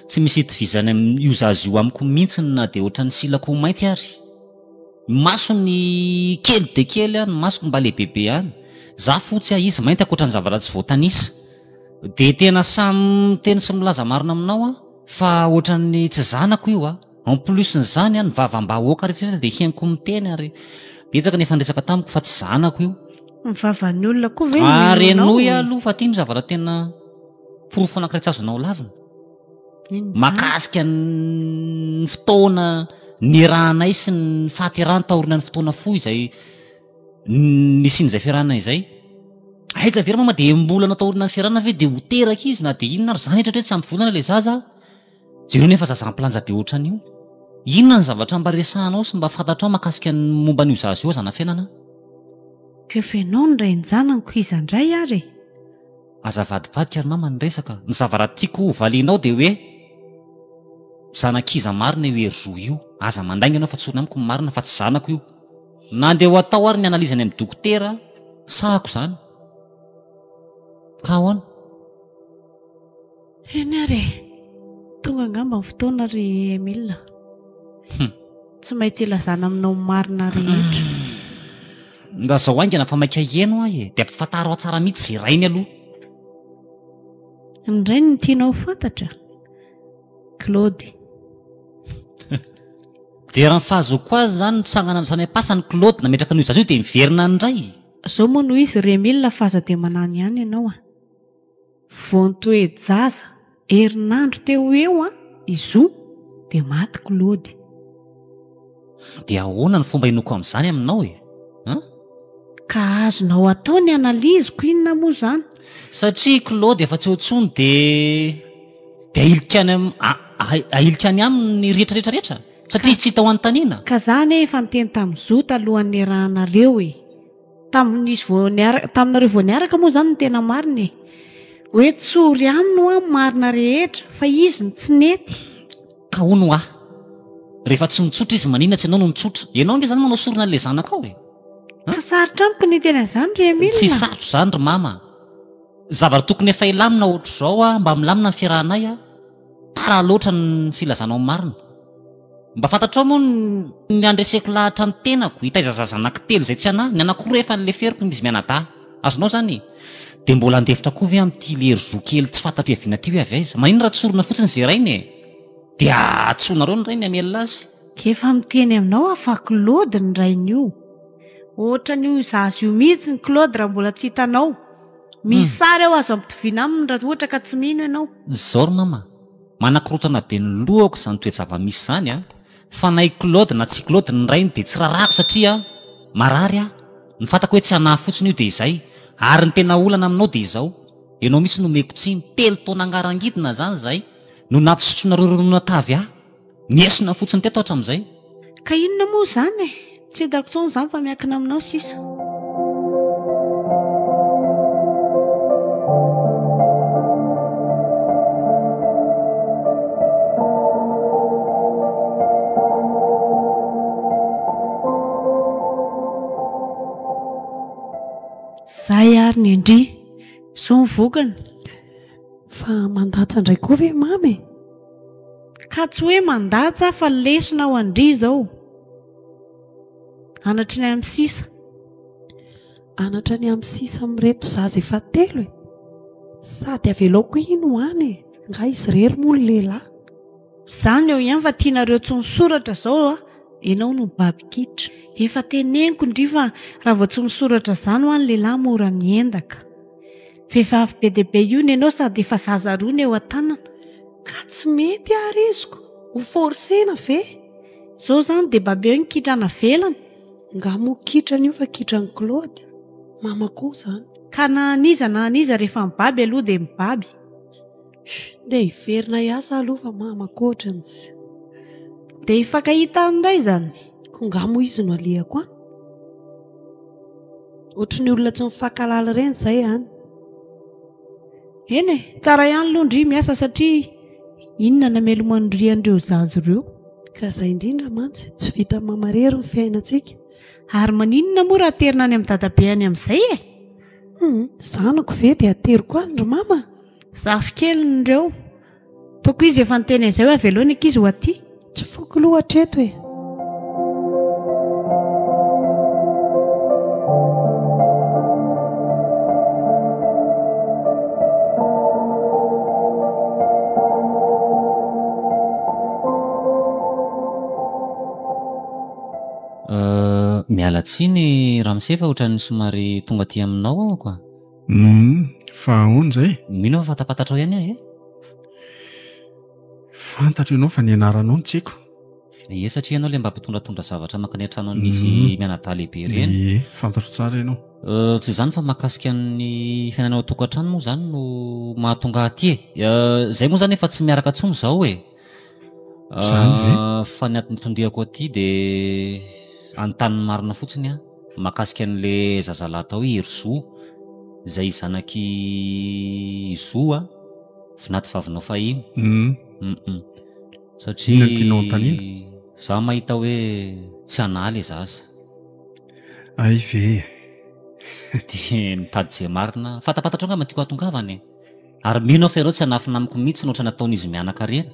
tsy misy itovizany amin'io zaza io amiko mihitsy na dia ohatran'ny silako ho mainty ary. Ny masony kely dia kely ny masoko mba lehibebe ihany. Za fotsy aho, izy mainty ankoatran'ny zavatra tsy voatanisa. Dia tena samy miteny sy milaza marina aminao aho fa ohatran'ny tsy zanako io a. En plus n'izany an, ny vavam-bahoaka rehetra rehetra dia henoko miteny ary betsaka ny efa niresaka tamiko fa tsy zanako io. Ny vavan'ny olona koa ve no Ary henoinao? henoy aloha fa ity no zavatra tena porofo anankiray tsy azonao lavina. Inona izany? Mahakasika ny fotoana niarahanay sy ny fahaterahany taorian'ny fotoana fohy izay nisian'izay fiarahana izay. Aiza ve ry mama dia enim-bolana taorian'ny fiarahana ve dia ho teraka izy na dia inona ary izany hetra hoe tsy ampy volana ilay zaza. Jereo nefa zaza ampilanja be ohatran'io. Inona ny zavatra mba resahanao sy mba fantatrao mahakasika ny momba an'io zaza io aza anafenana? K'efa ianao no rain-janako iza indray ary e? Aza avadibadika ry mama ny resaka. Ny zavatra tiako ho valianao dia hoe zanak'iza marina io Herizo io? Aza mandainga ianao fa tsorina amiko ny marina fa tsy zanako io. Na andeha ho atao ary ny analyse any amin'ny dokotera, sahako izany. Ka ahoana? Eny ary e! Tonga angamba ny fotoana ry Emile. Hum. Tsy maintsy ilazana aminao ny marina rehetra. Lazao haingana fa maika hieno aho e! Dia ampifantaro ahy tsara mihitsy izay rainy aloha. Ny rainy no tianao ho fantatra? Claude. Dia raha ny fahazoako azy izany nitsangana avy tany am-pasany Claude nametraka an'io zaza io dia niverina indray. Zao moa no izy ry Emile fa aza dia manano ihany ianao a! Vao nitoe-jaza herinandro teo ho eo an i Zo dia maty Claude. Dia ahoana ny fomba hinoako amin'izany aminao e? An? Ka azonao atao ny analyse-ko inona moa izany? Satria i Claude efa tsy eo intsony dia dia ahilika any am ahilika any aminy ny rehetra rehetra rehetra? Satria izy tsy hita ho anontaniana? Ka za anie efa niteny tamin'i Zo talohan'ny niarahanareo e! Tamin'izy vao niaraka, taminareo vao niaraka moa izany no tena marina e! Hoe tsory aminy hoa ny marina rehetra fa izy no tsy nety. Ka hono hoa, rehefa tsy nitsotra izy maninona tsy ianao no nitsotra? Ianao ange izany manao sorona an'ilay zanakao e! An? Ka sarotra amiko ny hiteny an'izany ry Emile Tsy sarotra izany ry mama a! Zavatra tokony efa hilamina ohatr'izao a, mba milamina ny fiarahanay a! Tara loatra ny filazanao ny marina. Mba fantatrao moa ny handreseko lahatra ny tenako, hitaiza zaza anankitelo izay tsy anah, ny anankiroa efa noleferiko izy mianadahy. Azonao izany e? Dia mbola handefitra koa ve amin'ity lery zo kely tsy fanta-piaviana ity hoe avy aiza? Maninona raha tsorina fotsiny izay rainy e? Dia antsoinareo ny rainy hamelona azy. Efa miteny aminao aho fa Claude ny rain'io. Ohatran'io zaza io mihitsy ny Claude raha mbola tsy hitanao. Misy sary ao azo ampitoviana aminy raha ohatra ka tsy mino ianao. Izao ry mama, manakorotana be ny lohako izany toe-java-misy izany a! Fa na i Claude na tsy i Claude ny rainy dia tsy rarahako satria marary aho. Ny fantako hoe tsy hanahy fotsiny io dia izay. Ary ny tena olana aminao dia izao, ianao mihitsy no omeko tsiny, telo taona angarangidina izany izay no nampisotroinareo ronono tavy ahy. Niesona fotsiny teto hatramin'izay. Ka inona moa izany e? Tsy hitako intsony izany fa miankina aminao sisa. Zay ary ny an-dry. Zao ny vokany. Fa mandatsa indray koa ve mama e? Ka tsy hoe mandatsa fa lesona ho an-dry izao. Anatry ny amin'ny sisa. Anatra ny amin'ny sisa amin'ireto zaza efa telo e! Sady avelao koa iny ho any e! Nga izy irery moa no lehilahy? Zany eo ihany fa tianareo tsy misoratra zao a! Enao no mibaby kitra. Efa teneniko ndry fa raha vao tsy misoratra zany hoa ny lehilahy mora miendaka. Vehivavy be dia be io nenao sady efa zaza roa ny eo an-tanana. Ka tsy mety ary iziko, ho forcer-na ve? Zao zany dia babeo ny kitrana avelany. Nga moa kitrany io fa kitran'i Claude? Mama koa zany. Ka na an'iza na an'iza rehefa mibaby aloha dia mibaby. Ndeha hiverina hiasa aloha fa mama koa ohatran'ny tsy. Dia hifankahita any indray izany? Ko nga moa izy no alehako any? Ohatry ny olona tsy mifankahalala ireny izay any. Eny e, tsara ihany aloha ndry miasa satria inona no hamelomandry an'ireo zaza ireo. Ka izay indrindra mantsy, tsy vitan'ny mama irery ny fiainantsika. Ary maninona moa raha aterina any amin'ny dadabe any amin'izay e? Hum, zanako ve dia ateriko any ry mama? Zafikeliny ireo. Toko izy efa niteny an'izay hoe avelao ny ankizy ho aty. Tsy foiko loha hatreto e. Miala tsiny ramose fa ohatran'ny somary tonga aty aminao aho ka. Humm, fa ahoana izay? Mino aho fa fantapantatrao ihany aho e. Fantatro ianao fa ny anaranao no tsy haiko. Ie, satria ianao ilay mba mpitondratondra zavatra mankany an-trano an'izy mianadahy lehibe ireny. Ie, fantatro tsara ianao. Tsy izany fa mahakasika ny fiainana ao an-tokantrano moa izany no mahatonga ahy aty e. Izay moa izany efa tsy miaraka intsony izao e. Izany ve? Fa ny antony nitondihako aty dia anontany ny marina fotsiny aho mahakasika an'ilay zazalahy atao hoe Herizo izay zanak'i Zo a, vinato vavinao fahiny. Hum. Satria Inona no tianao anontaniana? Za mahita hoe tsy hanahy ilay zaza. Hay ve e. Dia mitady izay marina. Fantapantatrao angamba ny tiako hahatongavana e. Ary mino aho fa ianao tsy hanafina amiko mihitsy ny ohatran'ny ataon'izy mianaka ireny.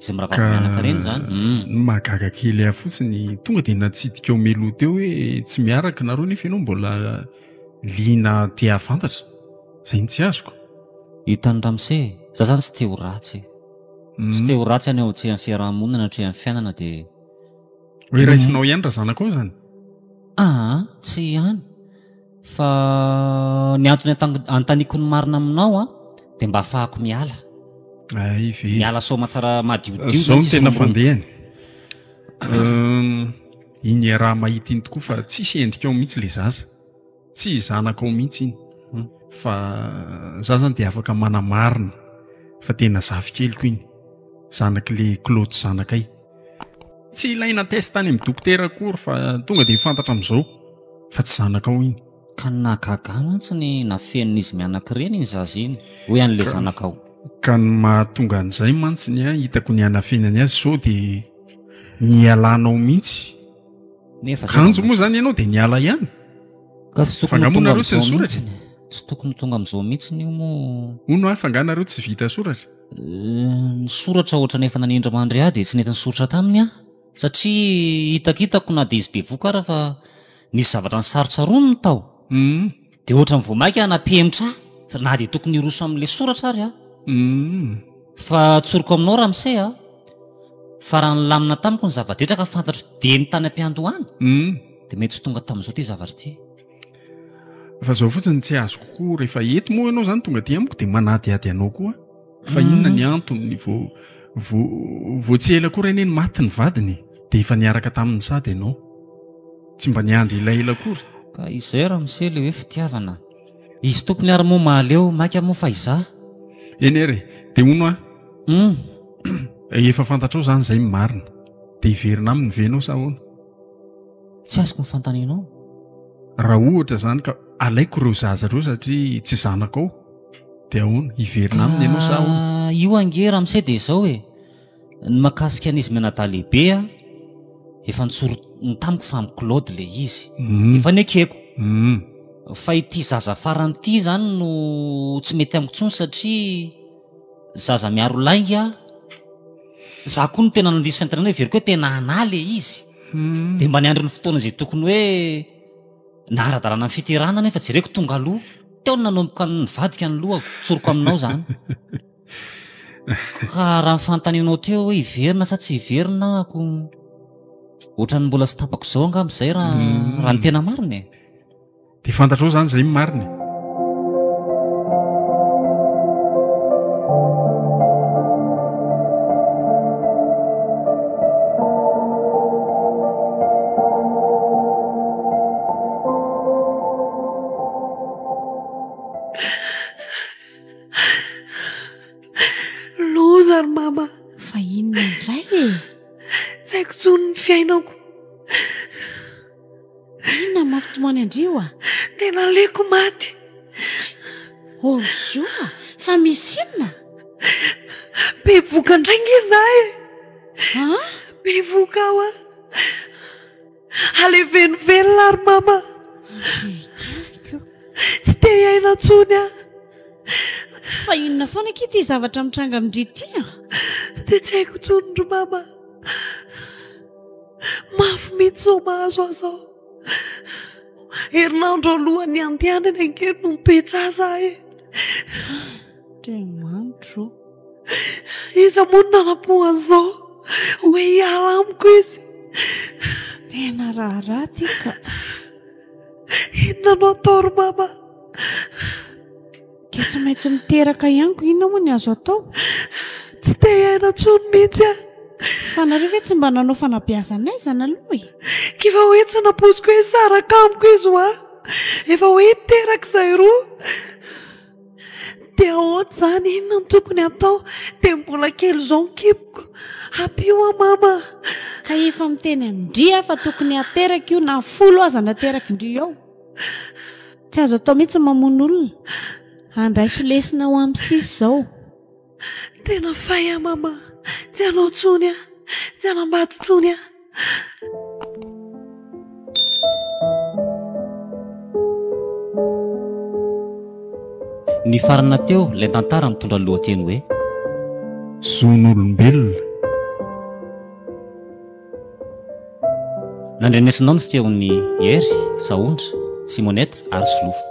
Izay mirahavavy mianaka ireny izany. Ka ny mahagaga kely ahy fotsiny, tonga dia natsidika ao Melou teo hoe tsy miaraka nareo nefa ianao mbola liana te hahafantatra. Izay no tsy azoko. Hitan'i ramose e, za zany tsy te ho ratsy e. Tsy te ho ratsy any eo atrehan'ny fiaraha-monina na atrehan'ny fiainana dia. Hoe raisinao ihany razanakao izany? Aa, tsy ihany. Fa ny antony anontaniako ny marina aminao an, dia mba ahafahako miala. Hay ve. Miala soamatsara madiodio Zao no tena fandehany. Iny iaraha-mahita iny tokoa fa tsisy endrika ao mihitsy le zaza. Tsy zanakao mihitsy iny. Fa za zany dia afaka manamarina fa tena zafikeliko iny. Zanak'le Claude zanakay. Tsy ilaina test any amin'ny dokotera akory fa tonga dia fantatra amin'izao fa tsy zanakao iny. Ka ny nahagaga ahy mantsy ny nafenin'izy mianaka ireny iny zaza iny, hoy an'ilay zanakao. Ka ny mahatonga an'izay mantsy ny ahy hitako ny hanafenany azy sao dia nialanao mihitsy. Nefa zay Kanjo vao moa izany ianao dia niala ihany. Ka tsy Fa tokony ho angaha moa tonga nareo tsy amin'izao nisoratra? mihitsiny. Tsy tokony ho tonga amin'izao mihitsiny io moa. Hono aho fa angaha nareo tsy vita soratra? Ny soratra ohatran'ny efa nanindry mandry ahy dia tsy nety nisoratra taminy aho satria hitakitako na dia izy bevoka ara fa nisy zavatra nisarontsaroniny tao. Dia ohatran'ny vao mainka nampihemotra ahy fa na dia tokony hiroso amin'ilay soratra ary aho. Fa tsoriko aminao ramose a, fa raha nilamina tamiko ny zava-drehetra ka fantatro dieny tany am-piandohana dia mety tsy tonga tamin'izao ity zavatra ity. Fa zao fotsiny tsy azoko koa rehefa eto moa ianao zany tonga aty amiko dia manadihady anao koa fa inona ny antony vao vao vao tsy ela akory anie ny maty ny vadiny e. Dia efa niaraka taminy sady ianao. Tsy mba niandry elaela akory. Ka izay ramose le hoe fitiavana. Izy tompony ary moa mahaleo maika moa fa izaho. Eny ary e, dia hono aho. Hum. Efa fantatrao izany izay ny marina. Dia hiverina aminy ve ianao sa ahoana? Tsy azoko ny fanontanianao. Raha ohatra izany ka alaiko ireo zaza ireo satria tsy zanakao, dia ahoana? Hiverina aminy ianao sa ahoana? Ka io ange ramose dia izao e. Ny mahakasika an'izy mianadahy lehibe a, efa notsoriny tamiko fa amin'i Claude ilay izy. Efa nekeko. Fa ity zaza farany ity izany no tsy mety amiko intsony satria zaza miaro lainga, za koa no tena nandiso fiantenana hoe heveriko hoe tena anah ilay izy. Dia mba niandry ny fotoana izay tokony hoe na ara-dalàna ny fiterahana nefa jereko tonga aloha. Teo no nanomboka nivadika ny lohako, tsoriko aminao izany. Ka raha ny fanontanianao teo hoe hiverina sa tsy hiverina ako ohatran'ny mbola tsy tapako izao angamba izay raha raha ny tena marina e. Dia fantatrao izany izay ny marina e. Loza ry mama. Fa inona indray e? Tsy haiko intsony ny fiainako. Inona no mampitomany an-dry io a? Tena aleoko maty. Ôrzo a! Fa misy inona? Bevohoka indray nge za e! An? Bevohoka aho a! Aleveno velona ry mama. Andriakako. Tsy te hiaina intsony aho. Fa inona foana akia ity zavatra mitranga amin-dry ity a? Dia tsy haiko intsony ry mama. Mafy mihitsy izao mahazo ahy izao. Herinandro alohan'ny handehanany ange no nipetsaza ahy e. Andriamanitro ô. Iza moa no nanam-po an'izao? Hoe hiala amiko izy. Tena raharaha ity ka. Inona no atao ry mama? Ka tsy maintsy miteraka ihany ko inona moa ny azo atao? Tsy te hiaina intsony mihitsy aho. Fa nareo ve tsy mba nanao fanabeazana aizana aloha e? K'efa hoe tsy nampoiziko hoe hisaraka amiko izy hoa. Efa hoe hiteraka izahay roa. Dia ahoana izany? Inona no tokony hatao? Dia mbola kely izao ny kiboko. Ampio aho mama a! Ka efa miteny amin-dry aho fa tokony hateraka io na folo aza no aterak'ndry eo. Tsy azo atao mihitsy ny mamono olona. Andraiso lesona ho amin'ny sisa izao. Tena fay aho mama. Tsy hanao intsony aho. Tsy hanambady intsony aho. Nifarana teo ilay tantara mitondra ny lohateny hoe. Zon'olombelona. Nandrenesanao ny feon'i Hery, Sahondra, Simonette ary Solofo.